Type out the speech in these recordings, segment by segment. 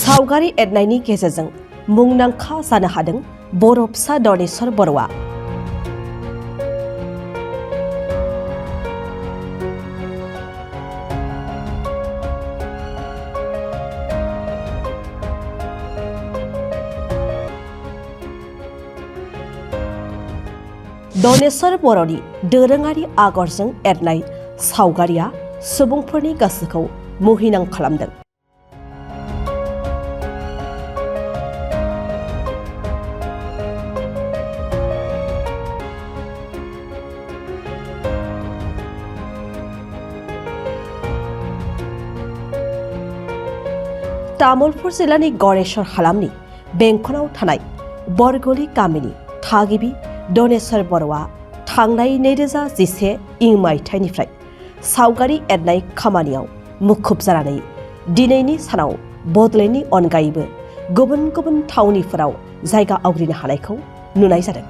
सावगारि एरनायनि गेजेरजों मुंदांखा जानो हादों बर' फिसा दनेस्वर बर'आ। दनेस्वर बर'नि दोरोङारि आगरजों एरनाय सावगारिया सुबुंफोरनि गोसोखौ मुहिनां खालामदों। तामुलपुर जिल्लानि गरेश्वर हालामनि बेंखनाव थानाय बरगुलि गामिनि थागिबि दनेस्वर बर'आ थांनाय 2011 मायथाइनिफ्राय सावगारि एरनाय खामानियाव मुखुब जानानै दिनैनि सानाव बडलेण्डनि अनगायैबो गुबुन गुबुन थावनिफोराव जायगा आवग्रिनो हानायखौ नुनाय जादों।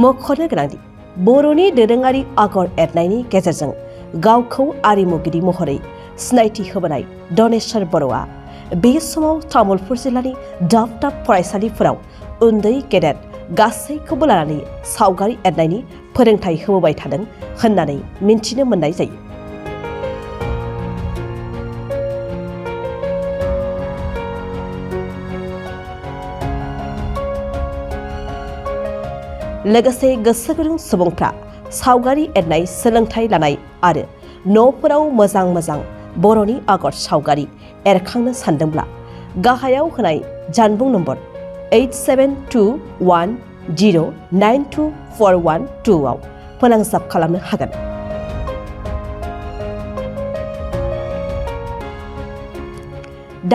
मख'नो गोनांदि बर'नि दोरोङारि आगर एरनायनि गेजेरजों गावखौ आरिमुगिरि महरै सिनायथि होबोनाय दनेस्वर बर'आ बे समाव तामुलपुर जिल्लानि दाब दाब फरायसालिफोराव उन्दै गेदेर गासैखौबो लानानै सावगारि एरनायनि फोरोंथाय होबोबाय थादों होननानै मिन्थिनो मोननाय जायो। लोगोसे गोसो गुदुं सुबुंफ्रा सावगारि एरनाय सोलोंथाय लानाय आरो न'फोराव मोजां मोजां बर'नि आगर सावगारि एरखांनो सानदोंब्ला गाहायाव होनाय जानबुं नम्बर 8721092412 आव फोनांजाब खालामनो हागोन।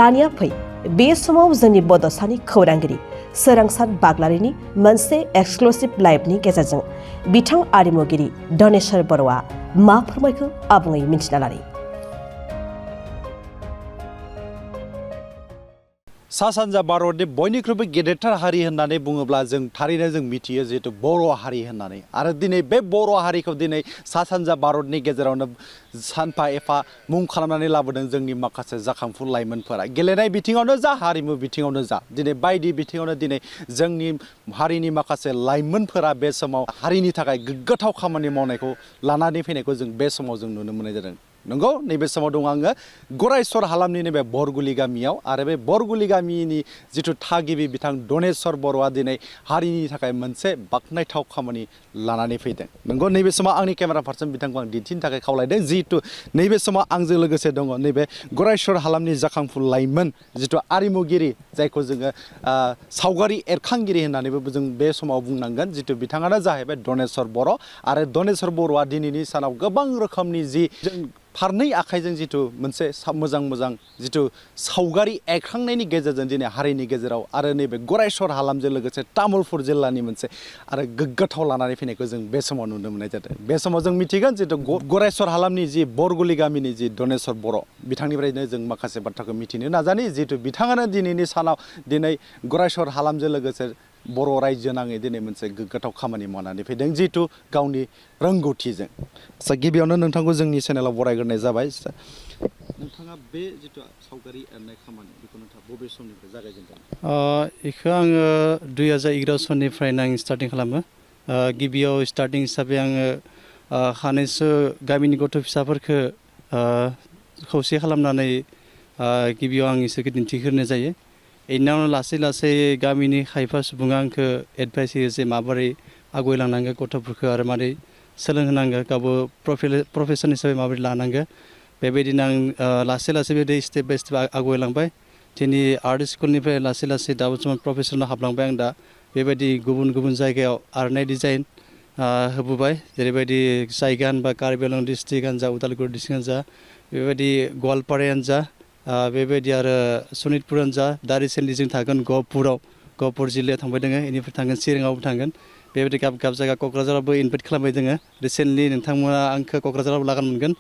दानिया फै बे समाव जोंनि बड'सानि खौरांगिरि सोरांसार बाग्लारिनि मोनसे एक्सक्लुसिभ लाइभनि गेजेरजों बिथां आरिमुगिरि दनेस्वर बर'आ मा फोरमायखो आबुङै मिन्थिना लानि। सा सानजा भारतनि बयनिख्रुइबो गेदेरथार हारि होननानै बुङोब्ला जों थारैनो जों मिथियो जिहेतु बर' हारि होननानै आरो दिनै बे बर' हारिखौ दिनै सा सानजा भारतनि गेजेरावनो सानफा एफा मुं खालामनानै लाबोदों जोंनि माखासे जाखांफु लाइमोनफोरा। गेलेनाय बिथिङावनो जा हारिमु बिथिङावनो जा दिनै बायदि बिथिङावनो दिनै जोंनि हारिनि माखासे लाइमोनफोरा बे समाव हारिनि थाखाय गोग्गाथाव खामानि मावनायखौ लानानै फैनायखौ जों बे समाव जों नुनो मोननाय जादों। नंगौ नैबे समाव दं आङो गरेश्वर हालामनि नैबे बरगुलि गामियाव आरो बे बरगुलि गामिनि जिथु थागिबि बिथां दनेस्वर बर'आ दिनै हारिनि थाखाय मोनसे बाख्नायथाव खामानि लानानै फैदों। नंगौ नैबे समाव आंनि केमेरा पार्सन बिथांखौ आं दिन्थिनो थाखाय खावलायदों जिहेतु नैबे समाव आंजों लोगोसे दङ नैबे गरेश्वर हालामनि जाखांफु लाइमोन जिथु आरिमुगिरि जायखौ जोङो सावगारि एरखांगिरि होननानैबो जों बे समाव बुंनांगोन जिथु बिथाङानो जाहैबाय दनेस्वर बर' आरो दनेस्वर बर'आ दिनैनि सानाव गोबां रोखोमनि जि जों फारनै आखाइजों जिथु मोनसे मोजां मोजां जिथु सावगारि एरखांनायनि गेजेरजों दिनै हारिनि गेजेराव आरो नैबे गरेश्वर हालामजों लोगोसे तामुलपुर जिल्लानि मोनसे आरो गोग्गाथाव लानानै फैनायखौ जों बे समाव नुनो मोननाय जादों। बे समाव जों मिथिगोन जिथु गरेश्वर हालामनि जि बरगुलि गामिनि जि दनेस्वर बर' बिथांनिफ्रायनो जों माखासे बाथ्राखौ मिथिनो नाजानि जिथु बिथाङानो दिनैनि सानाव दिनै गरेश्वर हालामजों लोगोसे बर' रायजो नाङै दिनै मोनसे गोग्गाथाव खामानि मावनानै फैदों जिहेतु गावनि रोंगौथिजों। गिबियावनो नोंथांखौ जोंनि चेनेलाव बरायग्रोनाय जाबाय। नोंथाङा बे जिथु सावगारि एरनाय खामानि बेखौ नोंथाङा बबे समनिफ्राय जागायजेनदों? बेखौ आङो 2011 सननिफ्रायनो आं स्टार्टिं खालामो। गिबियाव स्टार्टिं हिसाबै आङो सानैसो गामिनि गथ' फिसाफोरखौ खौसे खालामनानै गिबियाव आं इसोरखौ दिन्थिग्रोनाय जायो। बेनि उनाव लासै लासै गामिनि खायफा सुबुङा आंखौ एडभाइस होयो जे माबोरै आवगायलांनांगौ गथ'फोरखौ आरो माबोरै सोलोंहोनांगौ गावबो प्रफेसन हिसाबै माबोरै लानांगौ। बेबायदिनो आं लासै लासै बेबायदि स्टेप बाय स्टेप आवगायलांबाय। दिनै आर्ट स्कुलनिफ्राय लासै लासै दा बर्थमान प्रफेसनाव हाबलांबाय आं दा बेबायदि गुबुन गुबुन जायगायाव आर'नाइ डिजाइन होबोबाय जेरैबायदि जायगा होनबा कार्बि आंलं डिस्ट्रिक्टआनो जा उदालगुरि डिस्ट्रिक्टआनो जा बेबायदि गवालपारायानो जा बेबायदि आरो सनितपुरानो जा दा रिसेन्टलि जों थागोन गहपुर जिल्लायाव थांबाय दोङो बेनिफ्राय थांगोन चिराङावबो थांगोन बेबायदि गाब गाब जायगा क'क्राझारावबो इनभाइट खालामबाय दोङो। रिसेन्टलि नोंथांमोना आंखौ क'क्राझाराव लागान मोनगोन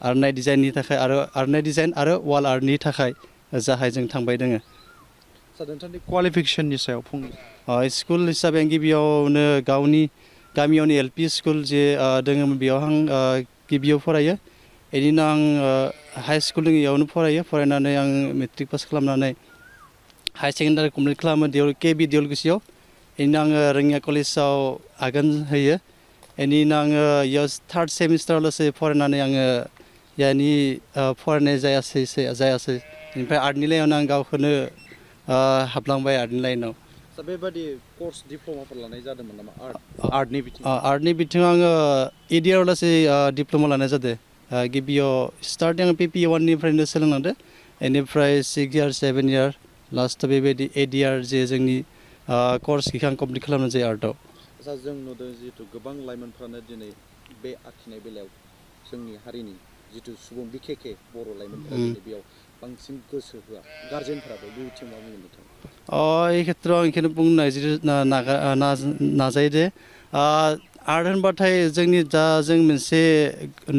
आर'नाइ डिजाइननि थाखाय आरो आर'नाइ डिजाइन आरो वाल आर्टनि थाखाय जाहाय जों थांबाय दोङो। नोंथांनि क्वालिफिकेसननि सायाव स्कुल हिसाबै गिबियावनो गावनि गामियावनो LP स्कुल जे दोङोमोन बेयाव आं गिबियाव फरायो बेनि उनाव आं हाई स्कुल दङ इयावनो फरायनानै आं मेट्रिक पास खालामनानै हाई सेकेन्डारि कमप्लिट खालामो KB देवलगुसियाव बेनि उनाव आङो रोङिया कलेजाव आगान होयो बेनि उनाव आङो इयाव 3rd सेमिस्टारावल'सो फरायनानै आङो यानि फरायनाय जायासै बेनिफ्राय आर्टनि लाइनावनो आं गावखौनो हाबलांबाय आर्टनि लाइनाव बेबादि कर्स डिप्ल'माफोर लानाय जादोंमोन नामा आर्टनि बिथिङाव आर्टनि बिथिङाव आङो AD लासै डिप्ल'मा लानाय जादों गिबियाव स्टार्टिं PP1 निफ्रायनो सोलोंलांदो बेनिफ्राय 6 इयार 7 इयार लास्टआव बेबायदि 8 इयार जे जोंनि कर्सखौ आं कमप्लिट खालामनाय जायो आर्टआव जों नुदों जिहेतु गोबां लाइमोनफ्रानो दिनै बे आखिनाय बेलायाव जोंनि हारिनि जिथु सुबुं बिखेखे बर' लाइमोनफोरा दिनै बेयाव बांसिन गोसो होआ गार्जेनफोराबो बे बिथिङाव मा बुंनो नोंथां এই ক্ষেত্ৰত आं बेखौनो बुंनो नाजायो जे आर्ट होनबाथाय जोंनि जा जों मोनसे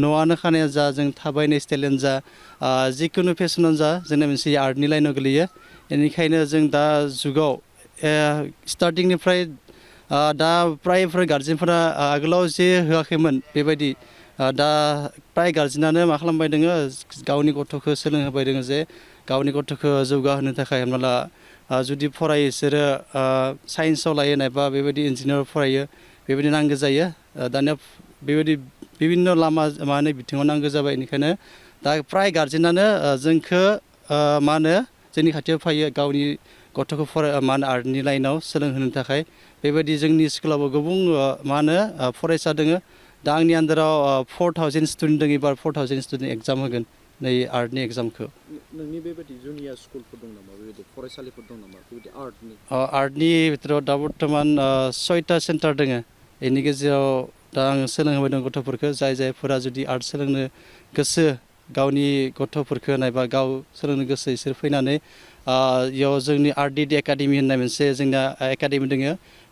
न'आनो खानाया जा जों थाबायनाय स्टाइलानो जा जिखुनु फेशनानो जा जोंना मोनसे आर्टनि लाइनाव गोलैयो बेनिखायनो जों दा जुगाव स्टार्टिंनिफ्राय दा प्रायफोर गार्जेनफोरा आगोलाव जे होआखैमोन बेबायदि दा प्राय गार्जेनानो मा खालामबाय दोङो गावनि गथ'खौ सोलोंहोबाय दोङो जे गावनि गथ'खौ जौगाहोनो थाखाय हमना ला जुदि फरायो बिसोरो साइन्सआव लायो नायबा बेबायदि इन्जिनियार फरायो बेबायदि नांगौ जायो दानिया बेबायदि बिभिन्न लामा मा होनो बिथिङाव नांगौ जाबाय बेनिखायनो दा प्राय गार्जेनानो जोंखौ मा होनो जोंनि खाथियाव फैयो गावनि गथ'खौ मा होनो आर्टनि लाइनाव सोलोंहोनो थाखाय बेबायदि जोंनि स्कुलावबो गोबां मा होनो फरायसा दोङो दा आंनि आन्दाराव 4000 स्टुडेन्ट दङ एबार 4000 स्टुडेन्ट एग्जाम होगोन नै आर्टनि एग्जामखौ नोंनि बेबायदि जुनियर स्कुलफोर दं नामा बेबायदि फरायसालिफोर दं नामा बेबायदि आर्टनि भितराव दा बर्थमान 6टा सेन्टार दङ बेनि गेजेराव दा आङो सोलोंहोबाय दं गथ'फोरखौ जायफोरा जुदि आर्ट सोलोंनो गोसो गावनि गथ'फोरखौ नायबा गाव सोलोंनो गोसो इसोर फैनानै इयाव जोंनि आर्ट एकाडेमि होननाय मोनसे जोंना एकाडेमि दङ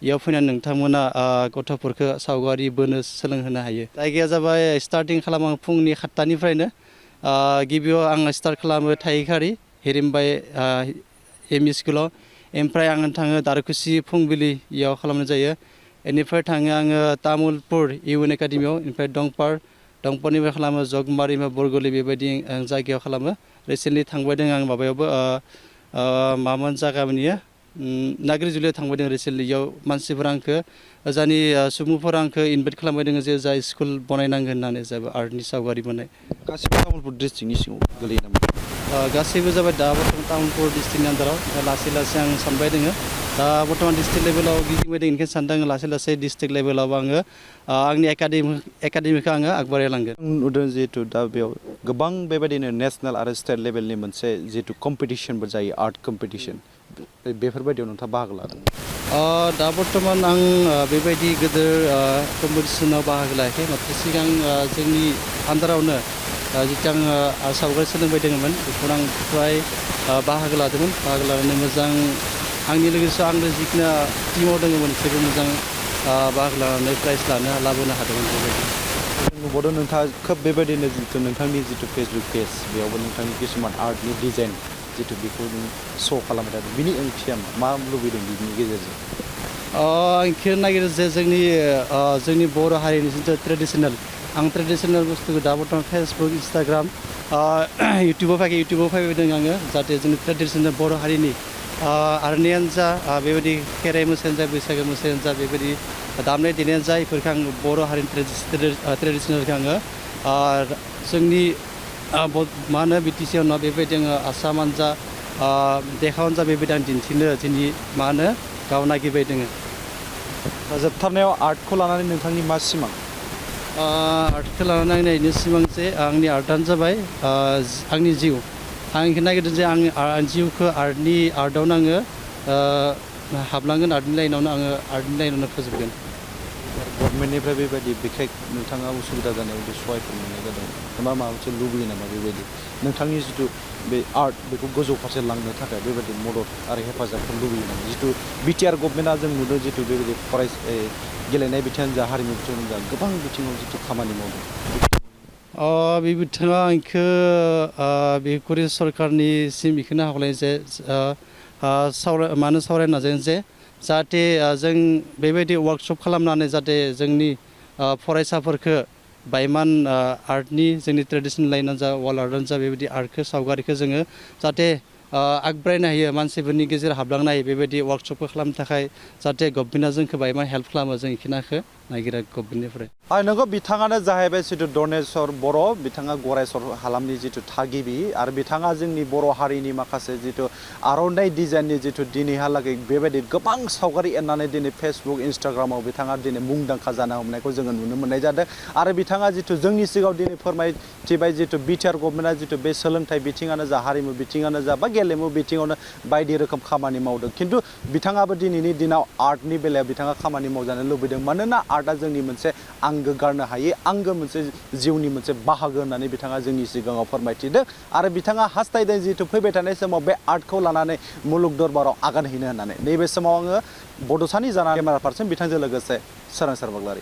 इयाव फैनानै नोंथांमोना गथ'फोरखौ सावगारि बोनो सोलोंहोनो हायो जायगाया जाबाय स्टार्टिं खालामो फुंनि 7टानिफ्रायनो गिबियाव आङो स्टार्ट खालामो थाइखारि हिरिमबाय ME स्कुलाव ओमफ्राय आङो थाङो दारकुसि फुंबिलि इयाव खालामनाय जायो बेनिफ्राय थाङो आङो तामुलपुर UN एकाडेमियाव ओमफ्राय दंपरनिफ्राय खालामो जगमारि बरगलि बेबायदि जायगायाव खालामो रिसेन्टलि थांबाय दङ आं माबायावबो मामोन जागानिया नागिरजुलियाव थांबाय दङ रिसेन्टलि इयाव मानसिफोरा आंखौ जानि सुबुंफोरा आंखौ इनभाइट खालामबाय दङ जे जाय स्कुल बनायनांगोन होननानै जाबाय आर्टनि सावगारि बोनाय गासिबो तामुलपुर डिस्ट्रिक्टनि सिङाव गोलैयो नामा गासैबो जाबाय दा बर्थमान तामुलपुर डिस्ट्रिक्टनि आन्दाराव लासै लासै आं सानबाय दोङो दा बर्थमान डिस्ट्रिक्ट लेभेलाव गिदिंबाय दङ ओंखायनो सानदों आङो लासै लासै डिस्ट्रिक्ट लेभेलाव आङो आंनि एकाडेमिखौ आङो आगबारायलांगोन नुदों जिहेतु दा बेयाव गोबां बेबायदिनो नेसनेल आरो स्टेट लेभेलनि मोनसे जिहेतु कम्पिटिसनबो जायो आर्ट कम्पिटिसन बेफोरबायदियाव नोंथाङा बाहागो लादों दा बर्थमान आं बेबायदि गिदिर कम्पिटिसनाव बाहागो लायाखै माथ्र सिगां जोंनि आन्दारावनो जिथु आङो सावगारि सोलोंबाय दङमोन बेखौ आं फ्राय बाहागो लादोंमोन बाहागो लानानै मोजां आंनि लोगोसे आंनो जिखिनि टिमाव दङमोन बिसोरबो मोजां बाहागो लानानै प्राइज लाबोनो हादोंमोन बेबायदि नुबावदों नोंथाङा खोब बेबायदिनो जिथु नोंथांनि जिथु फेसबुक पेज बेयावबो नोंथांनि किसुमान आर्टनि डिजाइन जिथु बेखौ नों श' खालामबाय थादों बिनि ओंथिया मा लुबैदों बिनि गेजेरजों आं बेखौनो नागिरो जे जोंनि बर' हारिनि जिथु ट्रेडिसनेल आं ट्रेडिसनेल बुस्थुखौ दा बर्थमान फेसबुक इन्सटाग्राम इउटुबाव फैबाय दङ आङो जाहाथे जोंनि ट्रेडिसनेल बर' हारिनि आर'नायानो जा बेबायदि खेराइ मोसायानो जा बैसागो मोसायानो जा बेबायदि दामनाय देनायानो जा बेफोरखौ आं बर' हारिनि ट्रेडिसनेलखौ आङो जोंनि मा होनो BTC आवनो बेबायदि आङो आसामानो जा देखायावनो जा बेबायदि आं दिन्थिनो दिनै मा होनो गाव नागिरबाय दोङो जोबथारनायाव आर्टखौ लानानै नोंथांनि मा सिमां आर्टखौ लानानै नायनायनि सिमां जे आंनि आर्टआनो जाबाय आंनि जिउ आं बेखौ नागिरदों जे आंनि जिउखौ आर्टआवनो आङो हाबलांगोन आर्टनि लाइनावनो फोजोबगोन गभर्नमेन्टनिफ्राय बेबायदि बिखेक नोंथाङा उसुबिदा जानायाव बिदि सहायफोर मोननाय जादों माबा मोनसे लुबैयो नामा बेबायदि नोंथांनि जिथु बे आर्ट बेखौ गोजौ फारसे लांनो थाखाय बेबायदि मदद आरो हेफाजाबफोर लुबैयो नामा जिथु BTR गभर्नमेन्टआ जों नुदों जिथु बेबायदि गेलेनाय बिथिङानो जा हारिमु बिथिङानो जा गोबां बिथिङाव जिथु खामानि मावदों बे बिथिङाव आंखौ बेखुरि सरकारनिसिम बेखौनो हावलाय जे मानो सावरायनो नाजायो जे जाहाथे जों बेबायदि वार्कशप खालामनानै जाहाथे जोंनि फरायसाफोरखो बायमान आर्टनि जोंनि ट्रेडिसनेल लाइनानो जा वाल आर्टआनो जा बेबायदि आर्टखौ सावगारिखौ जोङो जाहाथे आगब्रायनो हायो मानसिफोरनि गेजेराव हाबलांनो हायो बेबायदि वार्कशपखौ खालामनो थाखाय जाहाथे गभर्नमेन्टआ जोंखौ बायमान हेल्प खालामो जों इखिनिखौ नागिरो गभर्नमेन्टनिफ्राय नोंगौ बिथाङानो जाहैबाय जिथु दनेस्वर बर' बिथाङा गरायसर हालामनि जिथु थागिबि आरो बिथाङा जोंनि बर' हारिनि माखासे जिथु आर'नाइ डिजाइननि जिथु दिनैहालागै बेबायदि गोबां सावगारि एरनानै दिनै फेसबुक इन्स्टाग्रामाव बिथाङा दिनै मुंदांखा जानो हमनायखौ जोङो नुनो मोननाय जादों आरो बिथाङा जिथु जोंनि सिगाङाव दिनै फोरमायथिबाय जिथु बिटिआर गभर्नमेन्टआ जिथु बे सोलोंथाइ बिथिङानो जा हारिमु बिथिङानो जा बा गेलेमु बिथिङावनो बायदि रोखोम खामानि मावदों खिन्थु बिथाङाबो दिनैनि दिनाव आर्टनि बेलायाव बिथाङा खामानि मावजानो लुबैदों मानोना आर्टआ जोंनि मोनसे आंगो गारनो हायै आंगो मोनसे जिउनि मोनसे बाहागो होननानै बिथाङा जोंनि सिगाङाव फोरमायथिदों आरो बिथाङा हास्थायदों जिहेतु फैबाय थानाय समाव बे आर्टखौ लानानै मुलुग दरबाराव आगान हैनो होननानै नैबे समाव आङो बड'सानि जाना केमेरा पार्सन बिथांजों लोगोसे सोरांसार बाग्लारि